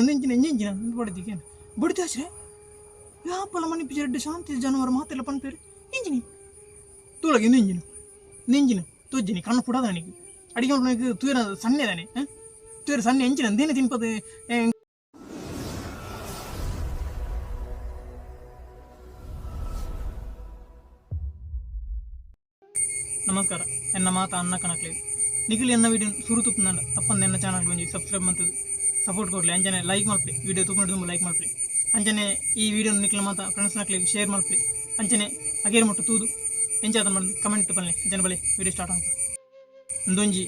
ಇಂಚಿನ ಇಂಚಿನ ಇಂಚಿನ ಬಡದಿಗೆ ಬುಡ್ದಾಶ್ರೆ ಯಾಪಲ ಮನಿಪಿ ಎಡ್ಡೆ ಶಾಂತಿ ಜಾನುವಾರು ಮಾತೆಲ್ಲ ಪನ್ಪೇರು ಇಂಜಿನಿ ತೂಲಗೆ ಇಂಜಿನ ನಿಂಜಿನ ತೋಜ್ಜಿನಿ ಕಣ್ಣು ಪುಡದ ನನಗೆ ಅಡಿಗೆ ಮಲ್ಪುನಗ ತೂಯರ ಸಣ್ಣೆ ದಾನೆ ತೂಯರ ಸಣ್ಣೆ ಎಂಚಿನ ದೇನೆ ತಿನ್ಪದು. ನಮಸ್ಕಾರ, ಎನ್ನ ಮಾತ ಅನ್ನ ಕಣಕ್ಲೆ ನಿಖಿಲ್ ಎನ್ನ ವಿಡಿಯೋ ಸುರು ತುಪ್ಪುಂಡ ತಪ್ಪಂದ ಎನ್ನ ಚಾನಲ್ ಒಂಜಿ ಸಬ್ಸ್ಕ್ರೈಬ್ ಮಂತದು ಸಪೋರ್ಟ್ ಕೊಡ್ಲಿ. ಅಂಚನೆ ಲೈಕ್ ಮಲ್ಪಲಿ, ವಿಡಿಯೋ ತೂಕೊಂಡು ಲೈಕ್ ಮಲ್ಪಲಿ. ಅಂಚನೆ ಈ ವಿಡಿಯೋ ನಿಖಿಲ್ ಮಾತ ಫ್ರೆಂಡ್ಸ್ ನಕ್ಲೆಗ್ ಶೇರ್ ಮಲ್ಪಲಿ. ಅಂಚನೆ ಅಗೇರ್ ಮುಟ್ಟು ತೂದು ಎಂಚಾದ ಮಂದ್ ಕಮೆಂಟ್ ಪನ್ಲೆ. ಅಂಚನೆ ಬಲೆ ವಿಡಿಯೋ ಸ್ಟಾರ್ಟ್ ಆಂಕ. ಉಂದೊಂಜಿ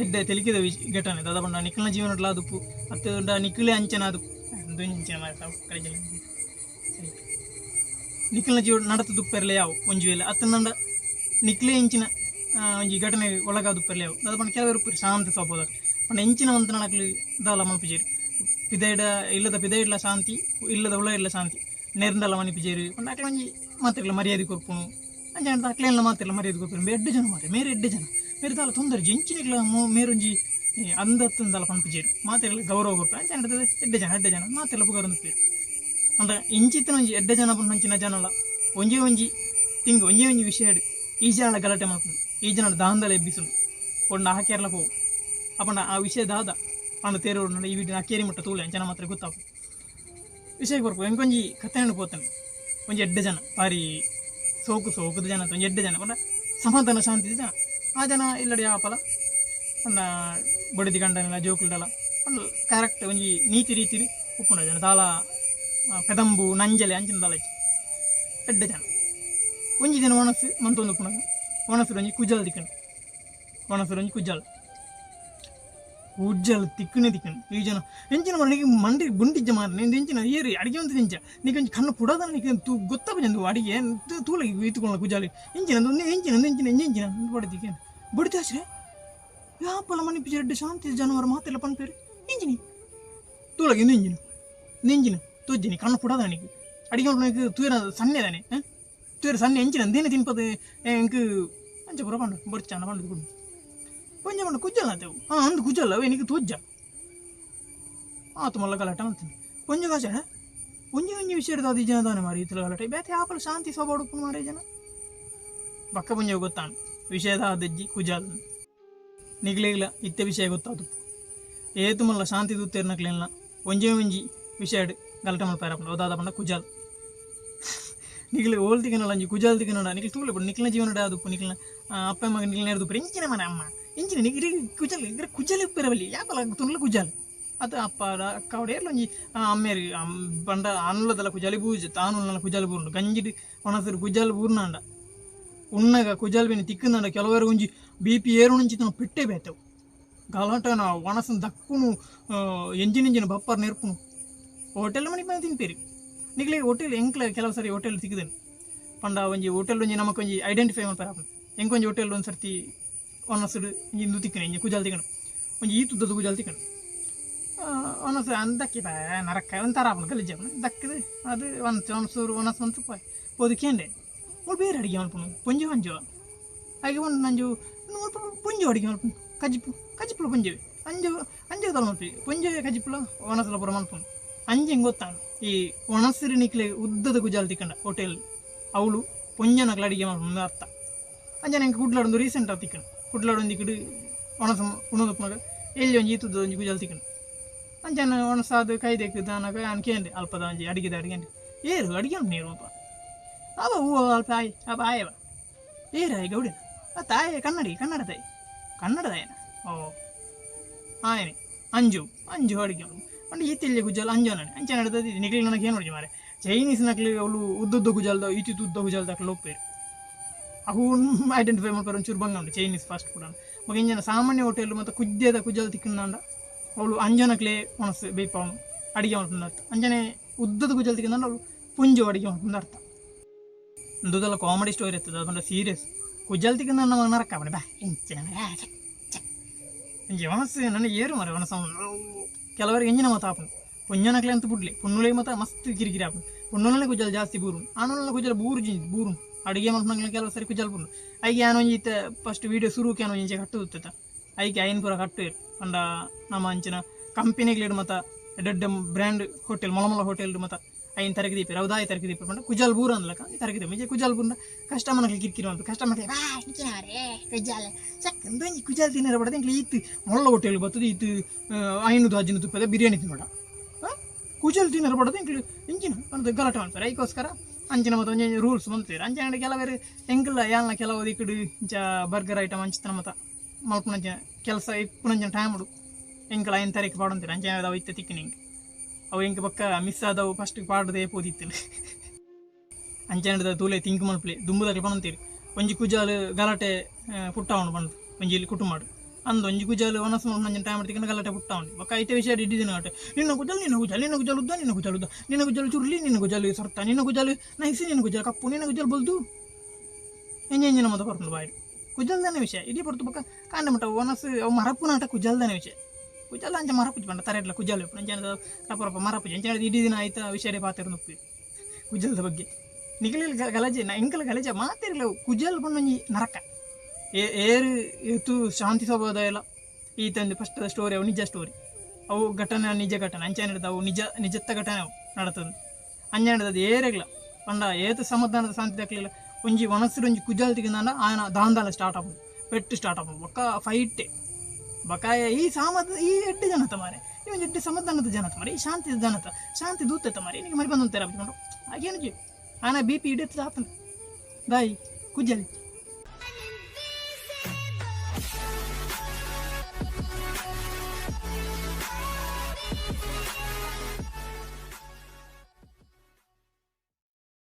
ಎಡ್ಡೆ ತೆಲಿಕೆದ ಘಟನೆ ದಾದ ಪಂಡ ನಿಖಿಲ್ನ ಜೀವನಡ್ಲ ಆದುಪ್ಪು ಅತ್ತುಂಡ ನಿಖಿಲೇ ಅಂಚನೆ ಆದುಪ್ಪು. ಉಂದೊಂಜಿ ಅಂಚನೆ ಮಾರೆ ನಿಖಿಲ್ನ ಜೀವನ ನಡತು ದುಪ್ಪೆರ್ಲೆ ಯಾವು ಒಂಜಿ ವೇಳೆ ಅತ್ತಂಡ ನಿಕ್ಲೆ ಇಂಚಿನ ಒಂಜಿ ಘಟನೆ ಒಳಗಾದುಪ್ಪೆರ್ಲೆ ಯಾವು. ದಾದ ಪಂಡ ಕೆಲವರು ಉಪ್ಪುರು ಶಾಂತ ಸ್ವಭಾವದ ಪಂಡ ಎಂಚಿನ ಮಂತನ ಅಕ್ಲು ದಾಲ ಮಲ್ಪುಜೆರ್. ಪಿದೈಡ ಇಲ್ಲದ ಪಿದೈಡ್ಲ ಶಾಂತಿ, ಇಲ್ಲದ ಉಳ ಶಾಂತಿ, ನೆರ್ಂಡಲ ಮನಿಪುಜೆರ್. ಪಂಡ ಅಕ್ಲ ಒಂಜಿ ಮಾತೆರ್ಲ ಮರ್ಯಾದೆ ಕೊರ್ಪುನು. ಅಂಚ ಅಕ್ಲೆನ್ಲ ಮಾತೆರ್ಲ ಮರ್ಯಾದೆ ಕೊರ್ಪುನು. ಎಡ್ಡೆ ಜನ ಮಾರೆ, ಮೇರ್ ಎಡ್ಡೆ ಜನ, ಮೇರ್ ದಾಲ ತೊಂದರೆ ಎಂಚಿನಿಗ್ಲ ಮೇರೊಂಜಿ ಅಂದತ್ತುಂದಾಲ ದಾಲ ಪನ್ಪುಜೆರ್. ಮಾತೆರ್ಲ ಗೌರವ ಕೊರ್ಪು. ಅಂಚ ಎಡ್ಡೆ ಜನ, ಎಡ್ಡೆ ಜನ ಮಾತೆರ್ಲ ಪುಗರೊಂದುಪ್ಪೆರ್. ಅಂಡ ಇಂಚಿತ್ತಿನ ಒಂಜಿ ಎಡ್ಡೆ ಜನ ಪನ್ಪಂಚಿನ ಜನಲ ಒಂಜೇ ಒಂಜಿ ತಿಂಗ್ ಒಂಜೇ ಒಂಜಿ ವಿಷಯಡ್ ಈ ಜನಲ ಗಲಾಟೆ ಮಲ್ಪುಂಡು, ಈ ಜನಲ ದಾಂದಲ ಎಬ್ಬಿಸುಂಡು ಒಂಡ ಹಾಕ್ಯಾರ್ಲ ಪೋವು. ಅಪಂಡ ಆ ವಿಷಯ ದಾದ ಪಂಡ ತೇರು ಈ ವಿಡಿಯೋ ಅಕ್ಕೇರಿ ಮುಟ್ಟ ತೂಲೆ, ಅಂಚನ ಮಾತ್ರ ಗೊತ್ತಾಪು. ವಿಷಯ ಕೊರ್ಪು. ಎಂಕೊಂಜಿ ಕಥೆಯನ್ನು ಪೋತಾನೆ. ಒಂಜಿ ಎಡ್ಡೆ ಜನ, ಬಾರಿ ಸೋಕು ಸೋಕುದ ಜನ, ಒಂಜಿ ಎಡ್ಡೆ ಜನ ಪಂಡ ಸಮಾಧಾನ ಶಾಂತಿ ಜನ. ಆ ಜನ ಇಲ್ಲಡೆ ಆಪಲ ಪಂಡ ಬೊಡೆದಿ ಗಂಡನೆಲ್ಲ ಜೋಕುಲ್ಡಲ ಪಂಡ ಕರೆಕ್ಟ್ ಒಂಜಿ ನೀತಿ ರೀತಿ ಉಪ್ಪುಂಡ ಜನ. ದಾಲ ಪೆದಂಬು ನಂಜಲೆ ಅಂಚಿನ ದಾಲ ಎಡ್ಡೆ ಜನ. ಒಂಜಿ ದಿನ ಒಣಸು ಮಂತೊಂದು ಉಪ್ಪುನಗ ಒಣಸು ಒಂಜಿ ಕುಜಲ್ ತಿಕ್ಕಂಡು, ಒಣಸು ಒಂಜಿ ಕುಜಲ್ ಕುಜ್ಜಲ್ ತಿಕ್ಕನೆ ತಿಕ್ಕಣು. ಈ ಜನ ಎಂಚಿನ ಮನೆಗೆ ಮಂಡಿ ಗುಂಡಿಜ್ಜ ಮಾರ ನಿಂದು ಎಂಚಿನ ಏರಿ ಅಡಿಗೆ ಅಂತ ನಿಂಚ ನೀ ಒಂಜಿ ಕಣ್ಣು ಪುಡದ ನೀ ತೂ ಗೊತ್ತಾಪ ಅಡಿಗೆ ತೂಲ ಇತ್ತುಕೊಳ್ಳ ಕುಜಾಲಿ ಇಂಚಿನ ಇಂಚಿನ ಇಂಚಿನ ಇಂಚಿನ ಬಡದಿಗೆ ಬಡಿದಾಶ್ರೆ ಯಾಪಲ ಮನಿಪಿ ಎಡ್ಡೆ ಶಾಂತಿ ಜಾನುವಾರು ಮಾತೆಲ್ಲ ಪನ್ಪೇರು ಇಂಜಿನಿ ತೂಲಗೆ ಇಂಜಿನ ನಿಂಜಿನ ತೋಜ್ಜಿನಿ ಕಣ್ಣು ಪುಡದ ನನಗೆ ಅಡಿಗೆ ಮಲ್ಪುನಗ ತೂಯರ ಸಣ್ಣೆ ದಾನೆ ತೂಯರ ಸಣ್ಣೆ ಎಂಚಿನ ದೇನೆ ತಿನ್ಪದು ಎಂಕ್ ಅಂಚ ಪೂರ ಪಂಡು ಬೊರ್ಚಾನ ಪಂಡು ಕುಡು ಒಂಜ ಪಂಡ ಕುಜ್ಜಲ್ಲ ಆತೇವು. ಹಾಂ ಅಂದು ಕುಜ್ಜಲ್ಲ ಅವೆ ನಿಕ್ ತೋಜ್ಜ ಆತು ಮಲ್ಲ ಗಲಾಟೆ ಅಂತೀನಿ. ಒಂಜಿ ಕಾಸೆ ಒಂಜಿ ಒಂಜಿ ವಿಷಯ ದಾದ ಜನ ದಾನೆ ಮಾರಿ ಇತ್ತಲ ಗಲಾಟೆ ಬೇತೆ ಆಪಲ ಶಾಂತಿ ಸ್ವಭಾವ ಉಪ್ಪುನು ಮಾರೆ ಜನ ಬಕ್ಕ ಪುಂಜ ಗೊತ್ತಾನು ವಿಷಯದ ಆದಜ್ಜಿ ಕುಜಾಲ್ ನಿಗ್ಲೇಗ್ಲ ಇತ್ತೆ ವಿಷಯ ಗೊತ್ತಾದು ಏತು ಮಲ್ಲ ಶಾಂತಿ ದೂತೇರ್ನಕ್ಲೆಲ್ಲ ಒಂಜೇ ಒಂಜಿ ವಿಷಯ ಗಲಾಟೆ ಮಲ್ಪಾರ ಪಂಡ ಓದಾದ ಪಂಡ ಕುಜಾಲ್. ನಿಕ್ಲೆ ಓಲ್ ತಿಕ್ಕನಲ್ಲ ಅಂಜಿ ಕುಜಾಲ್ ತಿಕ್ಕನಡ ನಿಕ್ಲೆ ತೂಲೆ ಪಂಡ ನಿಕ್ಲಿನ ಜೀವನ ಆದುಪ್ಪು ನಿಕ್ಲಿನ ಅಪ್ಪ ಮಗ ನಿಕ್ಲಿನ ಎಡ್ದು ಇಂಚಿನ ಮನೆ ಅಮ್ಮ ಇಂಚಿನ ನಿಕ್ ಕುಜಲ್ ಇಗ್ರೆ ಕುಜಲ್ ಇಪ್ಪೆರವಲ್ಲಿ ಯಾಪಲ ತುನ್ಲ ಕುಜಾಲ್ ಅದು ಅಪ್ಪ ಅಕ್ಕ ಅವಡೇರ್ಲ ಒಂಜಿ ಅಮ್ಮೇರು ಪಂಡ ಅನುಲದಲ್ಲ ಕುಜಾಲಿ ಬೂಜ್ ತಾನುಲ್ಲ ಕುಜಾಲಿ ಬೂರ್ನು ಗಂಜಿಡ್ ಒಣಸರು ಕುಜಾಲ್ ಬೂರ್ನಾಂಡ ಉಣ್ಣಗ ಕುಜಾಲ್ ಬೇನೆ ತಿಕ್ಕಂದಾಂಡ ಕೆಲವರು ಒಂಜಿ ಬಿ ಪಿ ಏರು ನಂಚಿತನ ಪೆಟ್ಟೆ ಬೇತವು ಗಲಾಟನ ಒಣಸನ್ ದಕ್ಕುನು ಎಂಜಿನ್ ಇಂಜಿನ ಬಪ್ಪರ್ ನೆರ್ಪುನು. ಹೋಟೆಲ್ ಮನಿ ಬಂದು ತಿನ್ಪೇರಿ ನಿಕ್ಲೆ ಹೋಟೆಲ್ ಎಂಕ್ಲ ಕೆಲವು ಸರಿ ಹೋಟೆಲ್ ತಿಕ್ಕುದನು ಪಂಡ ಒಂಜಿ ಹೋಟೆಲ್ ಒಂಜಿ ನಮಕ್ ಒಂಜಿ ಐಡೆಂಟಿಫೈ ಮಲ್ಪೆರೆ ಆಪುಂಡು. ಎಂಕೊಂಜಿ ಹೋಟೆಲ್ ಒಂದು ಸರ್ತಿ ಒಣಸುಡು ಒಂಜಿ ಇಂದು ತಿಕ್ಕಣೆ ಇಂಜಿ ಕುಜಾಲ್ ತಿಕ್ಕಣು ಒಂಜಿ ಈ ತುದ್ದದ ಕುಜಾಲ್ ತಿಕ್ಕಣು ಒಣಸು ಅಂದಕ್ಕಿ ನರಕ ಒಂಥರ ಆಪುಂಡು ಗಲೀಜು ಆಪುಂಡು ದಕ್ಕದು ಅದು ಒಣಸು ಒಣಸೂರು ಒಣಸು ಮಂತು ಪೋದು ಕೇಂಡೆ ಮುಲ್ಪ ಬೇರೆ ಅಡಿಗೆ ಮಲ್ಪುನು ಪೊಂಜಿ ಒಂಜು ಐಗೆ ಒಂದು ನಂಜು ಮುಲ್ಪ ಪೊಂಜು ಅಡಿಗೆ ಮಲ್ಪುನು ಕಜಿಪು ಕಜಿಪುಲ ಪೊಂಜೆ ಅಂಜು ಅಂಜು ತಲ ಮಲ್ಪಿ ಪೊಂಜೆ ಕಜಿಪುಲ ಒಣಸುಲ ಪೂರ ಮಲ್ಪುನು. ಅಂಜೆ ಗೊತ್ತಾನು ಈ ಒಣಸಿರು ನಿಕ್ಲೆ ಉದ್ದದ ಕುಜಾಲ್ ತಿಕ್ಕಂಡ ಹೋಟೆಲ್ ಅವಳು ಪೊಂಜನಕ್ಲ ಅಡಿಗೆ ಮಲ್ಪುನು ಅರ್ಥ. ಅಂಚನೆ ಎಂಕ್ ಕುಡ್ಲಾಡೊಂದು ರೀಸೆಂಟ್ ಆದ್ ತಿಕ್ಕಂಡು ಕುಡ್ಲಾಡೊಂದು ಇಕ್ಕಡು ಒಣಸು ಉಣದುಪ್ಪುನಗ ಎಲ್ಲಿ ಒಂಜಿ ಈತುದ ಒಂಜಿ ಕುಜಾಲ್ ತಿಕ್ಕಂಡು ಅಂಚನೆ ಒಣಸಾದ್ ಕೈದೆಕ್ ದಾನಗ ಯಾನ್ ಕೇಂಡೆ ಅಲ್ಪದ ಒಂಜಿ ಅಡಿಗೆದ ಅಡಿಗೆ ಏರು ಅಡಿಗೆ ನೀರು ಅಲ್ಪ ಅವ ಹೂವು ಅಲ್ಪ ಆಯ್ ಅಪ್ಪ ಆಯವ ಏರು ಆಯ್ ಗೌಡಿನ ಆ ತಾಯಿ ಕನ್ನಡಿ ಕನ್ನಡ ತಾಯಿ ಕನ್ನಡದಾಯನ ಓ ಆಯನೆ ಅಂಜು ಅಂಜು ಅಡಿಗೆ ಪಂಡ ಈ ತೆಲ್ಯ ಕುಜಾಲ್ ಅಂಜು ನಾನು ಅಂಚನೆ ನಡ್ದದ ನಿಕ್ಲಿ ನನಗೆ ಏನು ನೋಡಿ ಮಾರೆ ಚೈನೀಸ್ ನಕ್ಲಿ ಅವಳು ಉದ್ದುದ್ದ ಕುಜಾಲ್ದ ಇತ್ತಿತ್ತು ಉದ್ದ ಕುಜಾಲ್ದ ಅಕ್ಲು ಒಪ್ಪೇರು ಅವು ಐಡೆಂಟಿಫೈ ಮಲ್ಪೆರೆ ಒಂಚೂರು ಬಂಗ ಉಂಟು ಚೈನೀಸ್ ಫಾಸ್ಟ್ ಫುಡ್ ಬೊಕ ಇಂಚಿನ ಸಾಮಾನ್ಯ ಹೋಟೆಲ್ ಮತ್ತು ಕುಜ್ಜೆದ ಕುಜಾಲ್ ತಿಕ್ಕುಂದಾಂಡ ಅವಳು ಅಂಜನಕ್ಲೆ ಒಣಸು ಬೇಯ್ಪಾವನು ಅಡಿಗೆ ಮಲ್ಪುಂದು ಅರ್ಥ. ಅಂಚನೆ ಉದ್ದದ ಕುಜಾಲ್ ತಿಕ್ಕುಂದಾಂಡ ಅವಳು ಪುಂಜು ಅಡಿಗೆ ಮಲ್ಪುಂದು ಅರ್ಥ. ಉಂದುದಲ್ಲ ಕಾಮಿಡಿ ಸ್ಟೋರಿ ಇರ್ತದೆ ಅದು ಸೀರಿಯಸ್ ಕುಜಾಲ್ ತಿಕ್ಕುಂದಾಂಡ ನಮಗ್ ನರಕ ಬಾ ಇಂಚಿನ ಇಂಚೆ ಒಣಸು ನನಗೆ ಏರು ಮರೆ ಒಣಸು ಕೆಲವರಿಗೆ ಎಂಜಿನ ಮತ ಆಪುಂಡು ಪೊಂಜನಕ್ಲೆ ಅಂತ ಬುಡ್ಲೆ ಪೊನ್ನುಲೆ ಮತ ಮಸ್ತ್ ಕಿರಿಕಿರಿ ಆಪುಂಡು. ಪೊನ್ನುಲನೆ ಕುಜಲ್ ಜಾಸ್ತಿ ಬೂರು ಆನುಲನ ಕುಜಲ್ ಬೂರು ಜಿಂಜಿ ಬೂರು ಅಡುಗೆ ಮಲ್ಪುನಂಗ್ಲ ಕೆಲವು ಸರಿ ಕುಜಲ್ ಬೂರು ಐಗೆ ಯಾನ್ ಒಂಜಿ ಇತ್ತೆ ಫಸ್ಟ್ ವೀಡಿಯೋ ಸುರುಕ್ ಯಾನ್ ಒಂಜಿ ಕಟ್ಟು ಇತ್ತ ಐಕೆ ಐನ್ ಪೂರ ಕಟ್ಟು ಪಂಡ ನಮ್ಮ ಅಂಚಿನ ಕಂಪನಿಗ್ಲೆಡ್ ಮತ ಎಡ್ಡೆ ಬ್ರ್ಯಾಂಡ್ ಹೋಟೆಲ್ ಮೊಲ ಹೋಟೆಲ್ ಮತ ಐನ್ ತರಕ ದೀಪೇರು ಅವು ದಾಯಿ ತರಕ ದೀಪೇರು ಪಂಡ ಕುಜಾಲ್ ಬೂರ ಅಂದ್ಲಕ ತರಕ ದೀಪ ಕುಜಾಲ್ ಬೂರ್ನ ಕಸ್ಟಮರ್ನಕ್ಲೆ ಕಿರಿಕಿರಿ ಮಲ್ಪು ಕಸ್ಟಮರ್ ವಾ ಇಂಚಿನವರೇ ಕುಜಾಲ್ ಚಕ್ ಒಂಜಿ ಕುಜಾಲ್ ತಿನ್ನರ ಬಡದ ಎಂಕ್ಲೆ ಈತ್ ಮೊಲ್ಲ ಹೋಟೆಲ್ ಬತ್ತದ ಈತ್ 500 500 ರೂಪಾಯಿದ ಬಿರಿಯಾನಿ ತಿನ್ನೋಡ ಕುಜಲ್ ತಿನ್ನರ ಬಡದ ಎಂಕ್ಲೆ ಇಂಚಿನ ಪಂಡ ಗಲಾಟೆ ಮಾಡ್ತಾರೆ. ಐಕೋಸ್ಕರ ಅಂಚಿನ ಮತ್ತು ಒಂಜಿ ರೂಲ್ಸ್ ಮಂತೀರು ಅಂಚಿನ ಕೆಲವರು ಎಂಕಲ್ಲ ಯಾಲ್ನ ಕೆಲವು ದಿಕ್ಕಡು ಇಂಚ ಬರ್ಗರ್ ಐಟಮ್ ಅಂಚಿನ ಮತ ಮಲ್ಪುನಂಚಿನ ಕೆಲಸ ಇಪ್ಪುನಂಚಿನ ಟೈಮ್ ಎಂಕಲ ಐನ್ ತಾರೀಕು ಪಾಡಂತೀರ ಅಂಚಿನ ಅವು ಇತ್ತೆ ತಿಕ್ಕಿನ ಎಂಕ್ ಅವು ಎಂಕ್ ಪಕ್ಕ ಮಿಸ್ ಆದವು ಫಸ್ಟ್ ಪಾಡದೆ ಪೋದಿತ್ತಿಲ್ಲ. ಅಂಚನೆ ತೂಲೆ ತಿಂಕ್ ಮಲ್ಪಲೆ ದುಂಬುದಕ್ಲೆ ಪನಂತೀರಿ ಒಂಜಿ ಕುಜಾಲು ಗಲಾಟೆ ಪುಟ್ಟಾವಣು ಪಂದ್ ಒಂಜಿ ಇಲ್ಲಿ ಕುಟುಂಬ ಅಂದ್ ಒಂಜಿ ಕುಜಾಲು ವನಸ್ ಮಲ್ಪುನಂಚಿನ ಟೈಮ್ ತಿಕ್ಕಂಡ ಗಲಾಟೆ ಪುಟ್ಟಾವಣು ಬೊಕ್ಕ ಐತೆ ವಿಷಯ ಇಡೀ ದಿನ ಆಟ ನಿನ್ನ ಕುಜಾಲು ನಿನ್ನ ಕುಜಾಲು ನಿನ್ನ ಕುಜಾಲು ಉದ್ದ ನಿನ್ನ ಕುಜಾಲು ಉದ್ದ ನಿನ್ನ ಕುಜಾಲು ಚುರ್ಲಿ ನಿನ್ನ ಕುಜಾಲು ಸೊರ್ತ ನಿನ್ನ ಕುಜಾಲು ನೈಸಿ ನಿನ್ನ ಕುಜಾಲು ಕಪ್ಪು ನಿನ್ನ ಕುಜಾಲು ಬಲ್ದು ಎಂಜ ಎಂಜಿನ ಮತ ಪರ್ಪುಂಡು ಬಾಯಿ ಕುಜಲ್ದಾನೆ ವಿಷಯ ಇಡೀ ಪೊರ್ತು ಬೊಕ್ಕ ಕಾಂಡ ಮಟ್ಟ ವನಸ್ ಅವು ಮರಪುನಾಟ ಕುಜಲ್ದಾನೆ ವಿಷಯ ಕುಜಾಲ ಅಂಚ ಮರಪುಜಿ ಪಂಡ ತರೆಡ್ಲ ಕುಜಾಲು ಅಂಚ ರಪ್ಪ ರಪ್ಪ ಮರಪುಜಿ ಅಂಚ ಇಡೀ ದಿನ ಆಯ್ತಾ ವಿಷಯ ಪಾತೆರ ನುಪ್ಪು ಕುಜಲ್ದ ಬಗ್ಗೆ ನಿಗಲಿ ಗಲಜೆ ಎಂಕಲ ಗಲಜ ಮಾತಿರ್ಲ ಕುಜಲ್ ಪಂಡೊಂಜಿ ನರಕ ಏರು ಏತು ಶಾಂತಿ ಸ್ವಭಾವದ ಎಲ್ಲ ಈತಂದು ಫಸ್ಟ್ ಸ್ಟೋರಿ ಅವು ನಿಜ ಸ್ಟೋರಿ ಅವು ಘಟನೆ ನಿಜ ಘಟನೆ ಅಂಚ ಅವು ನಿಜ ನಿಜತ್ತ ಘಟನೆ ಅವು ನಡತದ ಅಂಚ ಅದು ಏರೆಗ್ಲ ಪಂಡ ಏತು ಸಮಾಧಾನದ ಶಾಂತಿ ದಕ್ಲಿಲ್ಲ ಒಂಜಿ ವನಸ್ಸು ಒಂಜಿ ಕುಜಲ್ ತಿಕ್ಕಂದಾಂಡ ಆಯನ ದಾಂದಾಲ ಸ್ಟಾರ್ಟ್ ಆಪುಂಡು ಪೆಟ್ಟು ಸ್ಟಾರ್ಟ್ ಆಪುಂಡು ಬೊಕ್ಕ ಫೈಟೆ ಬಕಾಯ ಈ ಸಾಮದ ಈ ಎಡ್ಡೆ ಜನತ ಮಾರೆ ಈ ಒಂಜಿ ಎಡ್ಡೆ ಸಮಾಧಾನದ ಜನತ ಮಾರೆ ಈ ಶಾಂತಿ ಜನತ ಶಾಂತಿ ದೂತ ಮಾರೆ ನಿಮಗೆ ಮರಿ ಬಂದಂತಾರೆ ಹಾಕೊಂಡು ಹಾಗೇನು ಆನ ಬಿ ಪಿ ಇಡೀ ಆತನ ಬಾಯ್ ಕುಜಲ್.